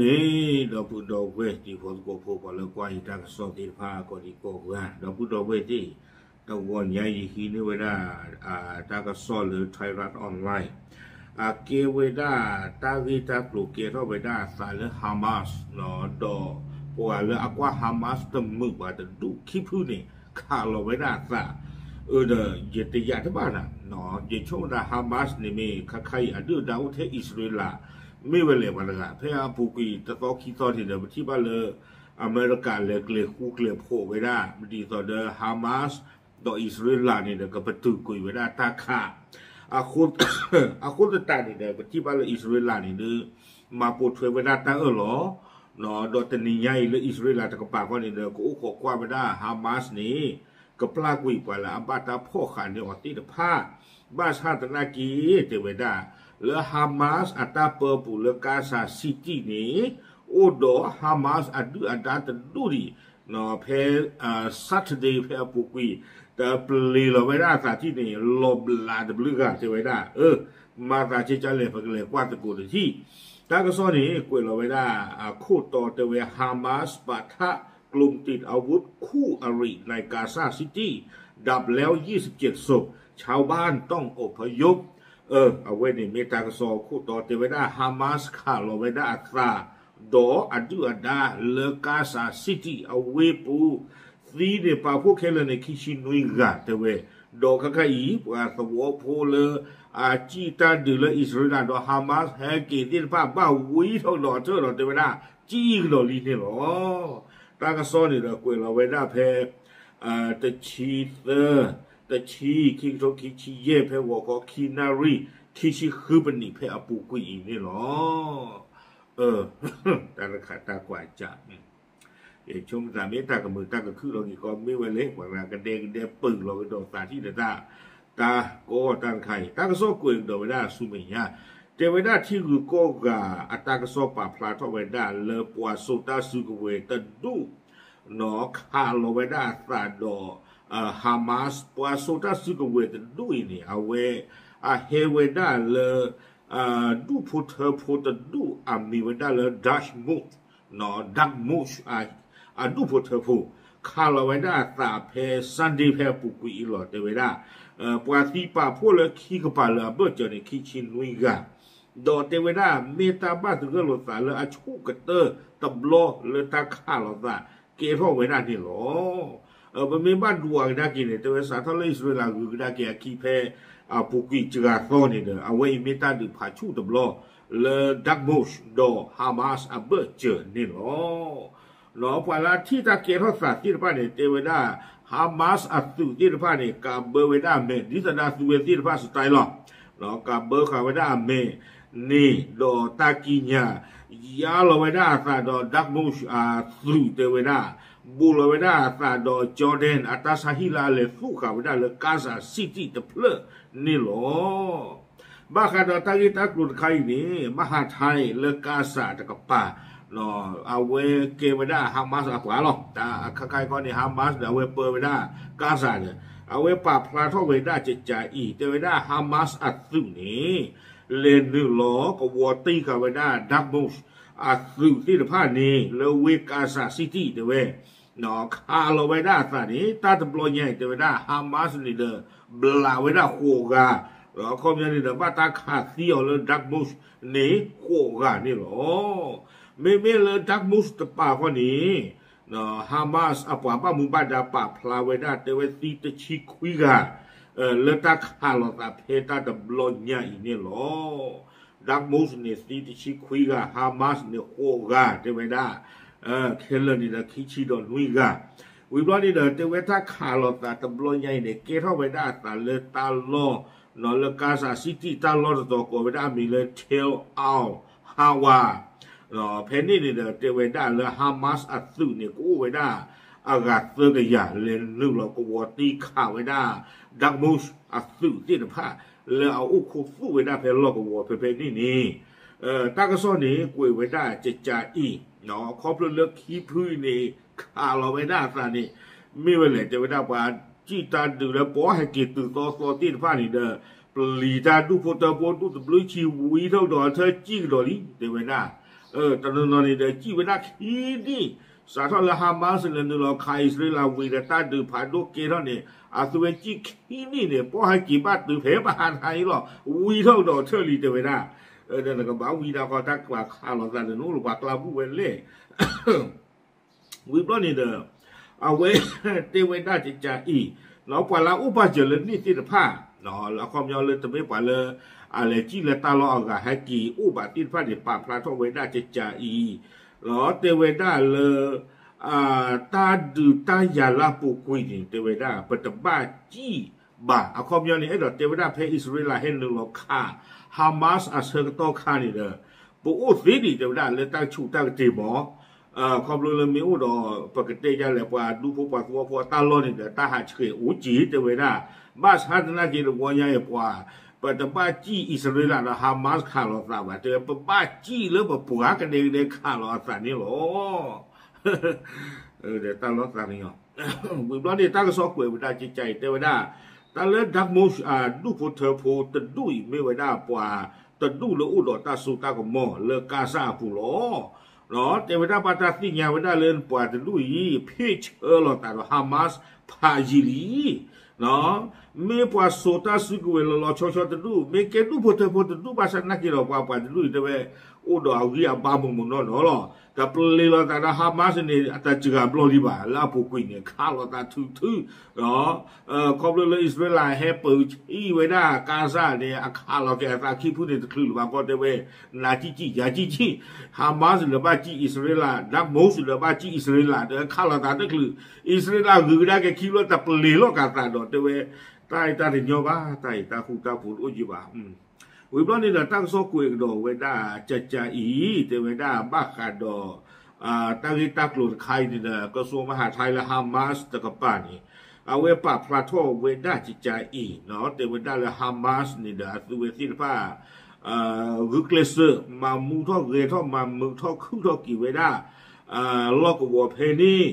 မ့ၢ်ဒီပုၢ်ဒီဝဲၢ်တံၤဖိသကိးဖိ ပှၤလၢကွၢ်ယတၢ်ကစီၣ်သ့ၣ်တဖၣ်ကိးဒံကိးဂၤ ဒီပုၢ်ဒီဝဲၢ်သ့ၣ်, တဂီၤညါယဟံးန့ၢ်ဝဲဒၣ် တၢ်ကစီၣ်လၢ Thairath Online အကဲဝဲဒၣ်တၢ်ဂ့ၢ်တၢ်ကျိၤကဲထီၣ်ဝဲဒၣ်အသးလၢ Hamas ဒီးပှၤလၢအကွၢ် Hamas တမုာ်ဘၣ်တဒူၣ်ခံဖုန့ၣ် ခးလီၤဝဲဒၣ်အသး အၢဒီးယတယာ်တဘၣ်နၤ, ယဆိကမိၣ်သး Hamas န့ၣ်မ့ၢ်ခါခါအံၤ အဒုၣ်အဒါအိၣ်ထဲအံၣ်စရ့လး မ့ၢ်ဝဲလဲၣ်ပှၤတဂၤ ဖဲအပူၤကွံာ်တသီခံသီန့ၣ်ဒီး ပထံၣ်ဘၣ်လၢ အမဲရကၤလဲၤကျဲၤဃူကျဲၤဖိးဝဲဒၣ် ဒ်သိးဒီး Hamas ဒီးအံၣ်စရ့လးန့ၣ်ဒီး ကပတုာ်ကွံာ်ဝဲဒၣ်တၢ်ခး အဃိသတးန့ၣ်ဒီး ပထံၣ်ဘၣ်လၢအံၣ်စရ့လးန့ၣ်ဒီး မၤပိာ်ထွဲဝဲဒၣ်တၢ်အၢၣ်လီၤ ဒီးတနံၤညါအံၤလၢအံၣ်စရ့လးတကပၤဃီန့ၣ်ဒီး ကအိၣ်ခိးကွၢ်ဝဲဒၣ် Hamas န့ၣ် ကပျၢ်ကွံာ်ပှၤလၢအဘၣ်တၢ်ဖီၣ်ဃာ်န့ၢ်အီၤသ့ၣ်တဖၣ် ဘၣ်ဆၣ်သနာ်က့ တဲဝဲဒၣ် လၢ Hamas အတၢ်ပၢပူၤလၢ Gaza City န့ၣ် အိၣ်ဒီး Hamas အဒုၣ်အဒါတဒူၣ်ဒံး ဖဲ Saturday ဖဲအပူၤကွံာ် တပျ့ၤလီၤဝဲဒၣ်အသးထံၣ်န့ၣ် လီၤဘျးတဘျုးဂၤတဲဝဲဒၣ် အၢ မၤသးကဲကလဲၣ် ပကလဲၤကွၢ်သကိးတထံၣ် တၢ်ကစီၣ်န့ၣ် ကွဲးလီၤဝဲဒၣ် အခိၣ်တီတဲဝဲ Hamas ပာ်ထးကျိမတံးอาวุธคู่อริในกาซาซิตี้ ดับแล้วยี่สิบเจ็ดศพ ชาวบ้านต้องอพยพ အဝဲန့ၣ်မ့ၢ်တၢ်ကစီၣ်အခိၣ်တီတဲဝဲဒၣ် Hamas ခးလီၤဝဲဒၣ်အသး ဒီးအဒုၣ်အဒါလၢ Gaza City အဝ့ၢ်ပူၤ သံန့ၣ်ပာ်ဖှိၣ်ခဲလၢာ်န့ၣ် ခံဆံနွံဂၤတဲဝဲ ဒီးခဲခါအံၤ ပှၤသဝီဖိလၢ အစံၣ်တၢ်ဒုးလၢအံၣ်စရ့လးဒီး Hamas ဟဲက့ၤသ့ၣ်တဖၣ် ဘၣ်ဝံထီၣ်ကဒီးအထၢၣ်ဒီးတဲဝဲဒၣ် ကံကဒီးလံန့ၣ်လီၤ. တၢ်ကစီၣ်န့ၣ်ဒီးကွဲးလီၤဝဲဒၣ်ဖဲ တဆံသၢ, တဆံ, ခံကထိခံဆံယဲၢ် ဖဲဂီၤခီခံနၣ်ရံၣ် ခံဆံဃုပနံး ဖဲအပူၤကွံာ်အံၤန့ၣ်လီၤ. တၢ်တခါတၢ်ကွၢ်စး ယဆိကမိၣ်သးမ့ၢ်တၢ်ကမုာ်တၢ်ကခုၣ်လီၤက့ၤကီ မ့ၢ်ဝဲလဲၣ် ပှၤဂၤကဒဲကဒဲပၢၢ်လီၤကဒီးသးထံၣ်ဒီးတၢ် တၢ်ကိးတၢ်တခါအံၤ တၢ်ကစီၣ်ကွဲးကဒီးဝဲဒၣ်ဆူမဲာ်ညါ တဲဝဲဒၣ်ထံဂုၤကီၢ်ဂၤအတၢ်ကစီၣ်ပာ်ဖျါထီၣ်ဝဲဒၣ်လၢပှၤစိာ်တၢ်စုကဝဲၤတဒူၣ် ခးလီၤဝဲဒၣ်အသးဒီး Hamas ပှၤစိာ်တၢ်စုကဝဲၤတဒူၣ်အံၤန့ၣ် အဝဲ အဟဲဝဲဒၣ်လၢ ဒူၣ်ဖိထၢဖိတဒူၣ်အမံၤဝဲဒၣ်လၢ Dutch Moss, Dutch Moss အဒူၣ်ဖိထၢဖိ ခးလီၤဝဲဒၣ်အသးဖဲ Sunday ဖဲအပူၤကွံာ်အံၤလီၤ တဲဝဲဒၣ် ပှၤသံပာ်ဖှိၣ်လၢခံကပၤလၢအဘၢၣ်စၢၤန့ၣ် ခံဆံနွံဂၤ ဒီးတဲဝဲဒၣ် မ့ၢ်တၢ်ဘၣ်သဂၢၢ်လိာ်သးလၢအဆိကတၢၢ်တဘျီလၢတၢ်ခးလီၤသးကဲထီၣ်ဝဲဒၣ်န့ၣ်လီၤ. ပမ့ၢ်ဘၣ်ဒွးကဒါက့ၤန့ၣ် တဲဝဲစးထီၣ်လၢအံၣ်စရ့လးဂုၤကဒါက့ၤအခံဖဲ အပူၤကွံာ်စှၤသီန့ၣ်ဒီး အဝဲအံၤမ့ၢ်တၢ်ဒုးဖးဆူၣ်တဘျီလၢ Dutch Moss ဒီး Hamas အဘၢၣ်စၢၤန့ၣ်လီၤ. ဒီးပှၤလၢအထံၣ်တၢ်ကဲထီၣ်သးသ့ၣ်တဖၣ်န့ၣ် တဲဝဲဒၣ် Hamas အသုးသ့ၣ်တဖၣ်န့ၣ် ကးဘၢဝဲဒၣ်အမဲာ် ဒ်သိးဒီးသုဝဲသ့ၣ်တဖၣ် style လီၤ. ကးဘၢဃာ်ဝဲဒၣ်အမဲာ်န့ၣ် ဒီးတၢ်ကံးညာ် ယါလီၤဝဲဒၣ်အသးဒီး Dutch Moss အသုးတဲဝဲဒၣ် ဘူးလီၤဝဲဒၣ်အသးဒီး Jordan အတၢ်ဆါဟံၣ်လၢအလဲၤသူၣ်ဃာ်ဝဲဒၣ်လၢ Gaza City တဖျၢၣ်န့ၣ်လီၤ. ဘၣ်ဃးဒီးတၢ်ဂ့ၢ်တၢ်ကျိၤတခါအံၤန့ၣ် မဟါထဲလၢ Gaza တကပၤ အဝဲကဲဝဲဒၣ် Hamas အပှၤလီၤ. တၢ်အခါခါအံၤခီန့ၣ် Hamas ဒီးအဝဲပၢဝဲဒၣ် Gaza ဒီး အဝဲပာ်ဖျါထီၣ်ဝဲဒၣ်ကကးအံၤ တဲဝဲဒၣ် Hamas အသုးန့ၣ် လဲၤနုာ်လီၤကဝီၤတံၢ်ဃာ်ဝဲဒၣ် Dutch Moss အသုးသ့ၣ်တဖၣ်န့ၣ် လၢဝ့ၢ် Gaza City တဲဝဲ ခးလီၤဝဲဒၣ်အသးန့ၣ် တၢ်တဘျီညါအံၤ တဲဝဲဒၣ် Hamas န့ၣ်ဒီး ဘျးဝဲဒၣ်ဃိးဂၤ ဒီးအခီပညီန့ၣ်ဒီး ဘၣ်တၢ်ခးသံအီၤလၢ Dutch Moss န့ၣ် ဃိးဂၤန့ၣ်လီၤ. မ့မ့ၢ်လၢ Dutch Moss တပၤဃီန့ၣ် Hamas အပှၤဘၣ်မူဘၣ်ဒါပာ်ဖျါဝဲဒၣ် တဲဝဲသံတဆံခွံဂၤ လၢတၢ်ခးလီၤသးဖဲတၢ်တဘျီညါအံၤန့ၣ်လီၤ. Dutch Moss န့ၣ်သံတဆံခွံဂၤ Hamas န့ၣ်ဃိးဂၤ တဲဝဲဒၣ် ခဲလၢာ်န့ၣ်ဒီးခံဆံဒီးနွံဂၤ ဝံၤဘျီန့ၣ်ဒီး တဲဝဲတၢ်ခးလီၤသးတဘျီညါအံၤန့ၣ် ကဲထီၣ်ဝဲဒၣ်အသးလၢတၢ်လီၢ် လၢ Gaza City တၢ်လီၢ်တတီၤကိးဝဲဒၣ်အမံၤလၢ Tal Al Hawa ဖဲန့ၣ်န့ၣ်ဒီး တဲဝဲဒၣ်လၢ Hamas အသုးန့ၣ် ကအိၣ်ဝဲဒၣ်အဂၤသၢကယၤ လဲၤနုာ်လီၤကဝီၤတံၢ်ခးဝဲဒၣ် Dutch Moss အသုးသ့ၣ်တဖၣ် လၢအအိၣ်ခိးသူၣ်ဝဲဒၣ်ဖဲလီၢ်ကဝီၤဖဲဖဲန့ၣ်န့ၣ် တၢ်ကစီၣ်န့ၣ် ကွဲးဝဲဒၣ်ကကးအံၤ ခီဖျိလၢခံဖုအံၤန့ၣ် ခးလီၤဝဲဒၣ်အသးန့ၣ် မ့ၢ်ဝဲလဲၣ် တဲဝဲဒၣ်ပှၤစံၣ်တၢ်ဒုးလၢပှၤဟဲက့ၤတုၤသီသီသ့ၣ်တဖၣ်န့ၣ်ဒီး ပျံၤတၢ်ဒူၣ်ဖိထၢဖိဒူၣ်တဘျုးဆံဝံထီၣ်ကဒီးအထၢၣ်ကံၣ်ကဒီးလံ တဲဝဲဒၣ် တနီၤနီၤန့ၣ်ဒီး စံၣ်ဝဲဒၣ်ခံနံၣ်, စးထီၣ်လၢ Hamas လဲၤနုာ်လီၤခးအံၣ်စရ့လးဝံၤဒီး တၢ်ဒုးဖးဒိၣ်ကဲထီၣ်န့ၣ် အသုဝဲစံၣ်ခံနံၣ်န့ၣ် ပှၤဟဲက့ၤဘၣ်တုၤဖဲပဟးထါအံၤလီၤ, ဝံထီၣ်ကဒီးထၢၣ်လံတဲဝဲဒၣ်, ဒီးနကဘၣ်ဝံဒၣ်ဃီ တၢ်ပာ်ခးလိာ်သးဒီး နအိၣ်လၢပှၤကျါဘူၣ်ဝဲလဲၣ် ဝံၤဘျီန့ၣ်ဒီး အဝဲတဲဝဲဒၣ်ကကးအံၤ, ပှၤလၢအအိၣ်ဘၣ်စၢၤလၢန့ၣ်သ့ၣ်တဖၣ်, အခီပညီလၢတမ့ၢ်ပှၤလၢ အလဲၤစံၣ်လၢတၢ်လီၢ်အဂၤဟဲက့ၤအိၣ်ဘၣ်သ့ၣ်တဖၣ်န့ၣ် ပာ်ဖျါထီၣ်ဝဲဒၣ်ကကးအံၤ, တဲဝဲဒၣ်လၢ တၢ်ဒုးတၢ်ယၤလၢအပူၤကွံာ်န့ၣ် တဲဝဲဒၣ် ပတဘၣ်စံၣ်ဘၣ်. အခီပညီန့ၣ် အဲၣ်ဒိးတဲဝဲဒၣ်ဖဲအံၣ်စရ့လးဟဲနုာ်လီၤခး Hamas အဆၢကတီၢ်ခါန့ၣ်ဒီး ပအိၣ်သ့ဒံးတဲဝဲဒၣ်လၢတၢ်ဆူးတၢ်ကတ့ၢ်မး, ခီဖျိလၢမ့ၢ်အိၣ်ဒီး ပကတဲယါလဲၣ် ပှၤဒူဖိပှၤသဝီဖိအတၢ်လီၢ်န့ၣ်ဒီး တၢ်ဟးဆှဲးအိၣ်က့ၤတဲဝဲဒၣ်, ဘၣ်ဆၣ်သနာ်က့တဝီညါအံၤပှၤ ပတဘၣ်စံၣ်အံၣ်စရ့လးဒီး Hamas ခးလိာ်သးဘၣ်, တဲဝဲ ပဘၣ်စံၣ်လၢပပှၤကဒဲကဒဲခးလိာ်အသးန့ၣ်လီၤ. တၢ်လီၤသးန့ၣ်လီၤ. ဝံၤဘျီန့ၣ် တၢ်ကစီၣ်ကွဲးဝဲဒၣ်ကကးအံၤ တဲဝဲဒၣ် တၢ်လၢ Dark Mode အဒူၣ်ဖိထၢဖိတဒူၣ်အံၤ မ့ၢ်ဝဲဒၣ်ပှၤတဒူၣ်လၢအိၣ်ဒီးတၢ်စိတၢ်ကမီၤလၢကါစၢ်အပူၤလီၤ. တဲဝဲဒၣ်ဘၣ်တၢ်သ့ၣ်ညါဝဲဒၣ်လၢပှၤတဒူၣ်အံၤ ဖ့ၣ်ဆၢလိာ်သးဒီး Hamas ဖးယံာ်လံ မ့ၢ်ပှၤစိာ်တၢ်စုကဝဲၤလီၤလီၤဆီဆီတဒူၣ်, မ့ၢ်ကဲဒူၣ်ဖိထၢဖိတဒူၣ်ဘၣ်ဆၣ်သနာ်က့ဒီး ပှၤပှၤတဒူၣ်အံၤတဲဝဲ အိၣ်ဒီးအဂံၢ်အဘါမိၢ်မိၢ်နီၢ်နီၢ်လီၤ. တပျ့ၤလိာ်သးဒီး Hamas န့ၣ် အတစှၤဘျီလံဘၣ် လၢအပူၤကွံာ်န့ၣ် ခးလိာ်သးထုထု ခီဖျိလၢအံၣ်စရ့လးဟဲပၢၤဆံးဝဲဒၣ် ကါစၢ်န့ၣ် အခးလိာ်က့ၤအသးခံဖုန့ၣ် တချုးလၢၤဘၣ်ကီတဲဝဲ နၤစံၣ်စံၣ် ယၤစံၣ်စံၣ်, Hamas ဒီးဘၣ်စံၣ်အံၣ်စရ့လး, Dark Mode ဒီးဘၣ်စံၣ်အံၣ်စရ့လး ဒီးခးလိာ်သးတချုး, အံၣ်စရ့လးဂုၤကဒါက့ၤခံဘျီ တပျ့ၤလိာ်က့ၤသးဒီးတဲဝဲ တၢ်အံၤတၢ်တညီဘၣ်, တၢ်အံၤတၢ်ဃူတၢ်ဖိးတအိၣ်ယံၤဘၣ်. ဝံၤဘျီန့ၣ်ဒီး တၢ်ကစီၣ်ကွဲးကဒီးဝဲဒၣ်ကကးအံၤ တဲဝဲဒၣ်ဘၣ်ဃးဒီး တၢ်ဂ့ၢ်တၢ်ကျိၤတခါအံၤန့ၣ်ဒီး ကစီၤမဟးထါလၢ Hamas တကပၤန့ၣ် အဝဲပာ်ဖျါထီၣ်ဝဲဒၣ်ကကးအံၤ တဲဝဲဒၣ်လၢ Hamas န့ၣ်ဒီး အသုဝဲသ့ၣ်တဖၣ် ဂုာ်ကျဲးစၢး မၤမူထီၣ်ဂဲၤထီၣ် မၤမုာ်ထီၣ်ခုၣ်ထီၣ်က့ၤဝဲဒၣ် လီၢ်ကဝီၤဖဲန့ၣ်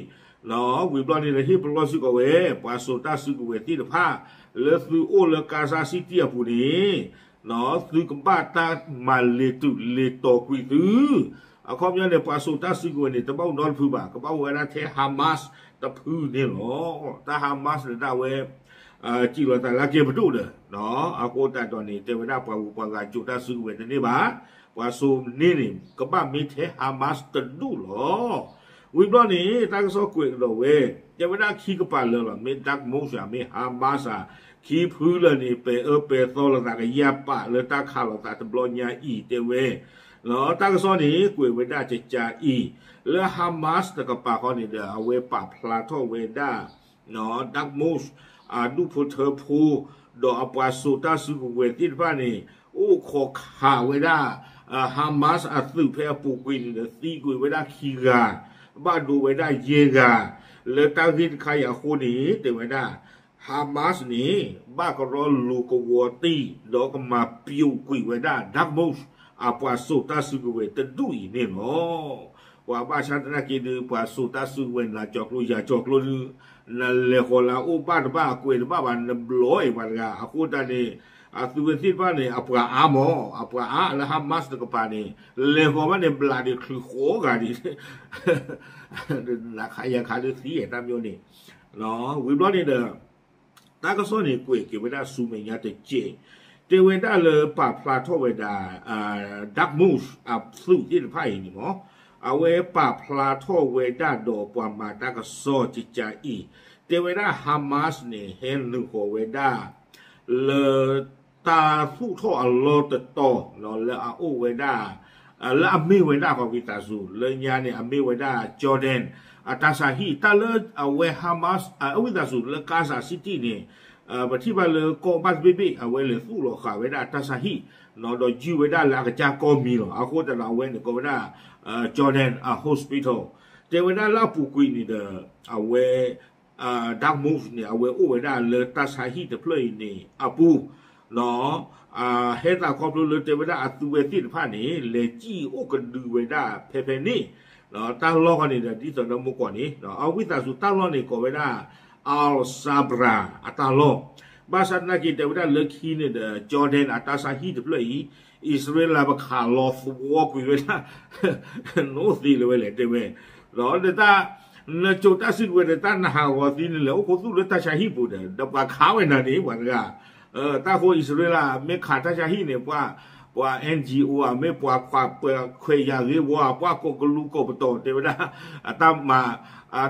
ဝံၤဘျီန့ၣ်ဒီး ဟ့ၣ်ပလီၢ်စ့ၢ်ကီးဝဲ ပှၤစိာ်တၢ်စုကဝဲၤသ့ၣ်တဖၣ် လၢသုအိၣ်လၢကါစၢ်စံၣ်တံၢ်အပူၤန့ၣ် သုကဘၣ်တၢ်မၤလ့ၤတုၤလ့ၤတီၤကွံာ်သု အခီပညီန့ၣ် ပှၤစိာ်တၢ်စုကဝဲၤန့ၣ် တဘၣ်အိၣ်နီတဖုဘၣ်, ကဘၣ်အိၣ်ဝဲဒၣ်ထဲ Hamas တဖုန့ၣ်လီၤ. တၢ် Hamas န့ၣ်ဒၣ်ဝဲ စံၣ်လီၤသးလၢကဲပဒိၣ်ဒီး အဃိသတးဒီးန့ၣ် တဲဝဲဒၣ်ပှၤဂုၤပှၤဂၤစိာ်တၢ်စုကဝဲၤတန့ၢ်ဘၣ်, ပှၤစိာ်န့ၢ်န့ၣ် ကဘၣ်မ့ၢ်ထဲ Hamas တဒူၣ်လီၤ. ဝံၤဘျီန့ၣ် တၢ်ကစီၣ်ကွဲးကဒီးဝဲ တဲဝဲဒၣ်ခံကပၤလၢာ်လီၤ, မ့ၢ် Dark Mode ဧါ မ့ၢ် Hamas ဧါ, ခံဖုလၢာ်န့ၣ် ပဲၤအၢပဲၤသီလိာ်သးကယၢ်ပာ်လၢတၢ်ခးလိာ်သးတဘျီညါအံၤ တဲဝဲ တၢ်ကစီၣ်န့ၣ် ကွဲးဝဲဒၣ်ကကးအံၤ လၢ Hamas တကပၤဃီန့ၣ်ဒီး အဝဲပာ်ဖျါထီၣ်ဝဲဒၣ် Dark Mode အဒူၣ်ဖိထၢဖိ ဒီးအပှၤစိာ်တၢ်စုကဝဲၤသ့ၣ်တဖၣ်န့ၣ် အိၣ်ခိးခးဝဲဒၣ် Hamas အသုးဖဲအပူၤကွံာ်န့ၣ်ဒီး သံကွံာ်ဝဲဒၣ်ခံဂၤ, ဘၣ်ဒိဝဲဒၣ်ယဲၢ်ဂၤ, လၢတၢ်ဂ့ၢ်တခါအံၤအဃိန့ၣ် တဲဝဲဒၣ် Hamas န့ၣ် ဘၣ်ကရီလိၤကဝီၤတံၢ် ဒီးကမၤပျိာ်ကွံာ်ဝဲဒၣ် Dark Mode အပှၤစိာ်တၢ်စုကဝဲၤတဒူၣ်အံၤန့ၣ်လီၤ. ပှၤဘၣ်ဆၣ်သနာ်က့ဒီး ပှၤစိာ်တၢ်စုကဝဲၤနၤကၠီၤကျိယၤကၠီၤကျိဒီး နလဲၤဃီၤလၢအအိၣ်ဘၣ်တဘၣ်အကွဲးတဘၣ်ဘၣ် နဘျီအံၤပှၤတဂၤ အဃိတၢ်န့ၣ် အသုဝဲသ့ၣ်တဖၣ်န့ၣ် အပှၤအါမး အပှၤအါလၢ Hamas တကပၤန့ၣ် လဲၤဃီၤဘၣ်န့ၣ် ဘျးဒံးချုးဃီဂၤဒံး နခးယၤခးဒုးသံတၢ်မ့ၢ်န့ၣ် ဝံၤဘျီန့ၣ်ဒီး တၢ်ကစီၣ်န့ၣ်ကွဲးက့ၤဝဲဒၣ်ဆူမဲာ်ညါတကဲး, တဲဝဲဒၣ်လၢပာ်ဖျါထီၣ်ဝဲဒၣ် Dark Mode အသုးသ့ၣ်တဖၣ်အံၤန့ၣ်မး အဝဲပာ်ဖျါထီၣ်ဝဲဒၣ်ဒီးပှၤမၤတၢ်ကစီၣ်ကကးအံၤ တဲဝဲဒၣ် Hamas န့ၣ် ဟဲနုာ်ဃီၤဝဲဒၣ် လၢ တၢ်သူၣ်ထီၣ်အလီၢ်တတီၤ လၢအအိၣ်ဝဲဒၣ် လၢအမ့ၢ်ဝဲဒၣ် ပှၤဝံသးစူၤ လၢညါန့ၣ် အမ့ၢ်ဝဲဒၣ် Jordan အတၢ်ဆါဟံၣ် တၢ်လၢအဝဲ Hamas အဝံသးစူၤလၢ Gaza City န့ၣ် ပထံၣ်ဘၣ်လၢကီၢ်ဘၣ်တဘ့ၣ်ဘ့ၣ် အဝဲလဲၤသူၣ်လီၤဃာ်ဝဲဒၣ်တၢ်ဆါဟံၣ် ဒီးယုၢ်ဝဲဒၣ်လၢအကစၢ်ကီၢ်မံၤလီၤ. အဃိသတးဒီးအဝဲန့ၣ်ကိးဝဲဒၣ် Jordan အ hospital တဲဝဲဒၣ်လၢအပူၤကွံာ်န့ၣ်ဒီး အဝဲ Dark Mode န့ၣ် အဝဲအိၣ်ဝဲဒၣ်လၢတၢ်ဆါဟံၣ်တဖျၢၣ်အံၤန့ၣ်အပူၤ ဟဲသးခီဖျိလၢတဲဝဲဒၣ်အသုဝဲသ့ၣ်တဖၣ်န့ၣ် လဲၤစံၣ်အိၣ်ကဒုဝဲဒၣ်ဖဲဖဲန့ၣ် တၢ်လီၢ်ဃီန့ၣ်ဒီး ဒ်သိးဒီးမိၢ်ကီၢ်န့ၣ် အဝံသးစူၤတၢ်လီၢ်န့ၣ် ကိးဝဲဒᣣ Al Sabra အတၢ်လီၢ် ဘၣ်ဆၣ်သနာ်က့ တဲဝဲဒၣ်လၢခံန့ၣ်ဒီး Jordan အတၢ်ဆါဟံၣ်တဖျၢၣ်အံၤ အံၣ်စရ့လးပခးလီၤသဝီကွံာ်ဝဲဒၣ် နိသ့လၢၤဝဲလဲၣ် တဲဝဲ, ဒီးနတၢ် နကၠိၤတၢ်စုကဝဲၤဒီးတၢ်နဟးဂီၤသံန့ၣ် လဲၤအိၣ်ခိးသူၣ်လၢတၢ်ဆါဟံၣ်ပူၤဒီး ဒီးပှၤခးဝဲနၤန့ၣ် ပှၤတဂၤ တၢ်ဃိအံၣ်စရ့လး မ့ၢ်ခးတၢ်ဆါဟံၣ်န့ၣ် ပှၤ ပှၤ N G O ဧါ မ့ၢ်ပှၤခွဲးယာ်ဂ့ၢ်ဝီဧါ ပှၤကိးကလူးကိးပတီၢ် တဲဝဲဒၣ် အတၢ်မၤ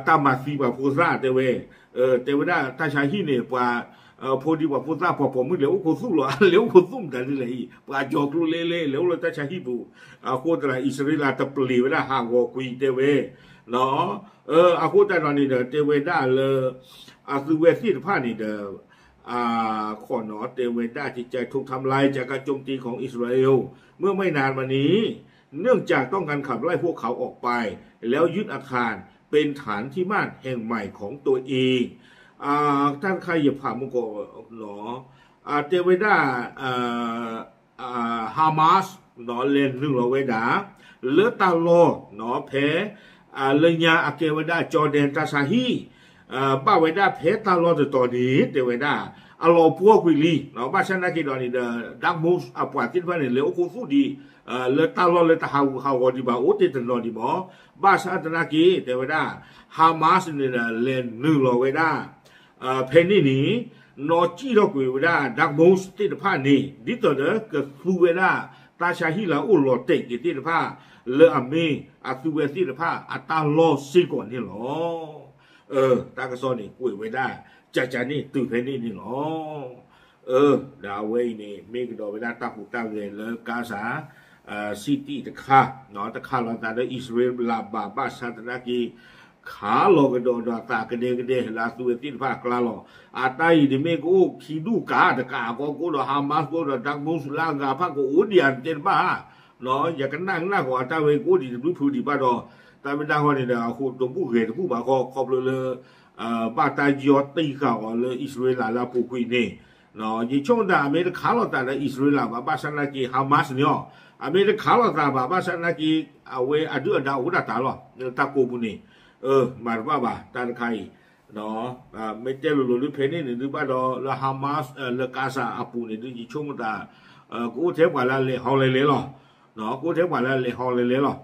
သံပှၤဖိသၣ်တဲဝဲ, တဲဝဲဒၣ်တၢ်ဆါဟံၣ်န့ၣ် ပှၤ ဖိဒံပှၤဖိသၣ်ပှၤပိာ်မုၣ်လဲၤအိၣ်ခိးသူၣ်လီၤ လဲၤအိၣ်ခိးသူၣ်မတၤဒ်လဲၣ်အံၤ ပှၤကၠီၤကျိလဲလဲလဲၤအိၣ်လၢတၢ်ဆါဟံၣ်ပူၤ, အဃိသတးဒီး အံၣ်စရ့လးတပျံၤဝဲဒၣ်ဟးဂီၤကွံာ်တဲဝဲ, အဃိသတးဒီးန့ၣ်ဒီး တဲဝဲဒၣ်လၢ အသုဝဲသ့ၣ်တဖၣ်န့ၣ်ဒီး ခီၣ်နီၤ တဲဝဲဒၣ် จะถูกทำลายจากการโจมตีของอิสราเอล เมื่อไม่นานมานี้ เนื่องจากต้องการขับไล่พวกเขาออกไป แล้วยึดอาคารเป็นฐานที่มั่นแห่งใหม่ของตัวเอง อ่า တၢ်တခါယဖးမုၢ်ကီးနီၤ တဲဝဲဒၣ် Hamas နီၤ လဲၤနုာ်လီၤဝဲဒၣ် လၢတၢ်လီၢ်နီၤ ဖဲ လၢညါအကဲဝဲဒၣ် Jordan တၢ်ဆါဟံၣ် ဘၣ်ဝဲဒၣ်ဖဲတၢ်လီၢ်တတီၤန့ၣ် တဲဝဲဒၣ် အလီၤပှီၢ်ကွံာ်လံ ဘၣ်ဆၣ်သနာ်က့ဒီးန့ၣ်ဒီး Dartmouth အပှၤသ့ၣ်တဖၣ်န့ၣ် လဲၤအိၣ်ခိးသူၣ်ဒံး လၢတၢ်လီၢ်လၢတဟးဂူာ်ဟးဂီၤဒံးဘၣ် အိၣ်တ့ၢ်တနီၤဒံးမး ဘၣ်ဆၣ်သနာ်က့ တဲဝဲဒၣ် Hamas န့ၣ်ဒီး လဲၤနုာ်လီၤဝဲဒၣ် ဖဲန့ၣ်န့ၣ် နီၢ်စံၣ်ထီၣ်ကွံာ်ဝဲဒၣ် Dartmouth သ့ၣ်တဖၣ်န့ၣ် ဒ်သိးဒီးကသူဝဲဒၣ် တၢ်ဆါဟံၣ်လၢအအိၣ်လီၤတဲာ်က့ၤသ့ၣ်တဖၣ် လၢအမ့ၢ်အသုဝဲသ့ၣ်တဖၣ် အတၢ်လီၢ်စ့ၢ်ကီးန့ၣ်လီၤ. တၢ်ကစီၣ်န့ၣ် ကွဲးဝဲဒၣ် ကကန့ၣ်တုၤဖဲန့ၣ်န့ၣ်လီၤ. ဒီးအဝဲအံၤန့ၣ် မ့ၢ်ကဒီးဝဲဒၣ်တၢ်ဟူးတၢ်ဂဲၤလၢ Gaza City တခါ တခးလီၤသးဒီးအံၣ်စရ့လးဘၣ် ဘၣ်ဆၣ်သနာ်က့ ခးလီၤကဒီးဒီးအသးကဒဲကဒဲလၢအသုဝဲသ့ၣ်တဖၣ်အကျါလီၤ. အတၢ်အံၤန့ၣ်မ့ၢ်ကအိၣ်ခံဒူၣ်ကးတကးအဂီၢ် ကအိၣ်ဒီး Hamas ကအိၣ်ဒီး Dartmouth လၢအဂၤဖၣ်ကအိၣ်ဒံးဧါတဲတဘၣ်ဧါ ယကနၣ်ကနၣ်ဃီၤအတၢ်ဝဲကအိၣ်ဒံးတဘျုးဖုးဒံးဘၣ်ဒီး တၢ်မ့ၢ်တၢ်ဂီၢ်န့ၣ်ဒီး အဃိတဘူၣ်ဂဲၤတဘူၣ်ဘၣ်ဃီ ခီဖျိလၢ ဘၣ်တၢ်ယီတံၢ်ဃာ်အီၤလၢအံၣ်စရ့လးလၢအပူၤကွံာ်န့ၣ် ယဆိကမိၣ်တၢ် အမ့ၢ်တခးလိာ်သးလၢအံၣ်စရ့လးဘၣ် ဘၣ်ဆၣ်သနာ်က့ Hamas န့ၣ်အီၤ အမ့ၢ်တခးလိာ်သးဘၣ် ဘၣ်ဆၣ်သနာ်က့ အဝဲအဒုၣ်အဒါအိၣ်ဒၣ်တၢ်လီၤ လၢတၢ်ကိးပူၤန့ၣ် မၤတဘၣ်ဘၣ် တၢ်တခါအံၤ မ့ၢ်တဲလိၤလိၤလၢဖဲန့ၣ်န့ၣ် ဒုးဘၣ်ဒီးလၢ Hamas လၢ Gaza အပူၤန့ၣ် ဒုးယဆိကမိၣ်တၢ် ကအိၣ်ထဲပှၤလၢအလဲၤဟီလဲၤလဲၤလီၤ ကအိၣ်ထဲပှၤလၢအလဲၤဟီလဲၤလဲၤလီၤ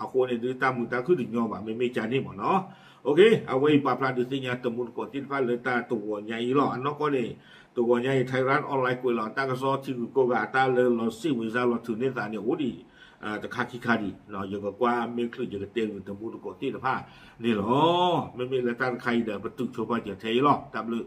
အဃိန့ၣ် ဒုးတၢ်မုာ်တၢ်ခုၣ်တညီဘၣ် မ့မ့ၢ်ကန့ၣ်မ့ၢ်နီၤ အဝဲအံၤပာ်ဖျါဒုးသ့ၣ်ညါတမူတကိးသ့ၣ်တဖၣ်လၢတၢ်တဂီၤညါအံၤလီၤ အနီၢ်ကီၢ်န့ၣ် တဂီၤညါအံၤ Thairath Online ကွဲးလီၤတၢ်ကစီၣ်ထံဂုၤကိးဂၤ အတၢ်လၢလီၤစ့ၣ်ဝံၤစါလီၤထုးန့ၢ်သးန့ၣ် အိၣ်ဒံး တခါခံခါဒံး ယကကွၢ်မ့ၢ်ချုးယကတဲဂုာ်တမူတကိးသ့ၣ်တဖၣ်န့ၣ်လီၤ မ့မ့ၢ်လၢတၢ်တခါအံၤဒီး ပတုာ်ဆိပာ်စၢၤထဲအံၤလီၤ တၢ်ဘျုး